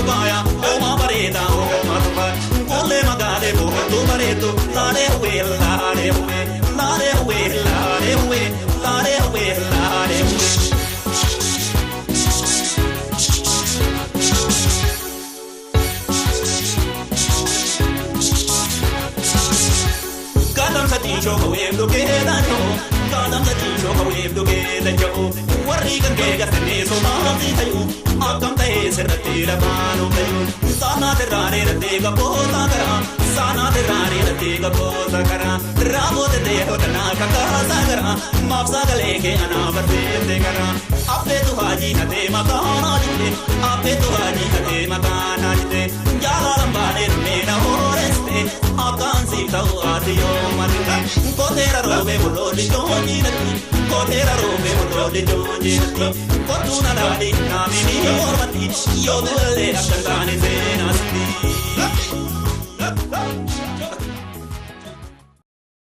Faaya oomaa bareedaa oomaatu faaya Qollee magaalee bohootu bareedu laalee huwee laalee huwee laalee huwee laalee huwee laalee huwee laalee huwee. Gadamsa diishoo kawweef dhugee dhaanyoo gadamsa diishoo kawweef dhugee dhaanyoo warri kan kee gasannee somaasii tayuu akkam ta'ee sirratti lafaanuu tayuu saanaa tirraaree lattee gabboota karaa saanaa tirraaree lattee gabboota karaa raaboote ta'ee hodhanaa kakkaasaa karaa maaf sagalee kee anaa barsiifte karaa abbeetu haajii natee maqaa naa jite abbeetu haajii natee maqaa naa jite jaalalan baanee dhumee na hooreste akkaan siif ta'u ati yoo marite koteera roobee bololli joonjiinatti koteera roobee bololli joonjiinatti kottuu na daadhi naamini mormatti yoo du'allee akka taane seenaasti.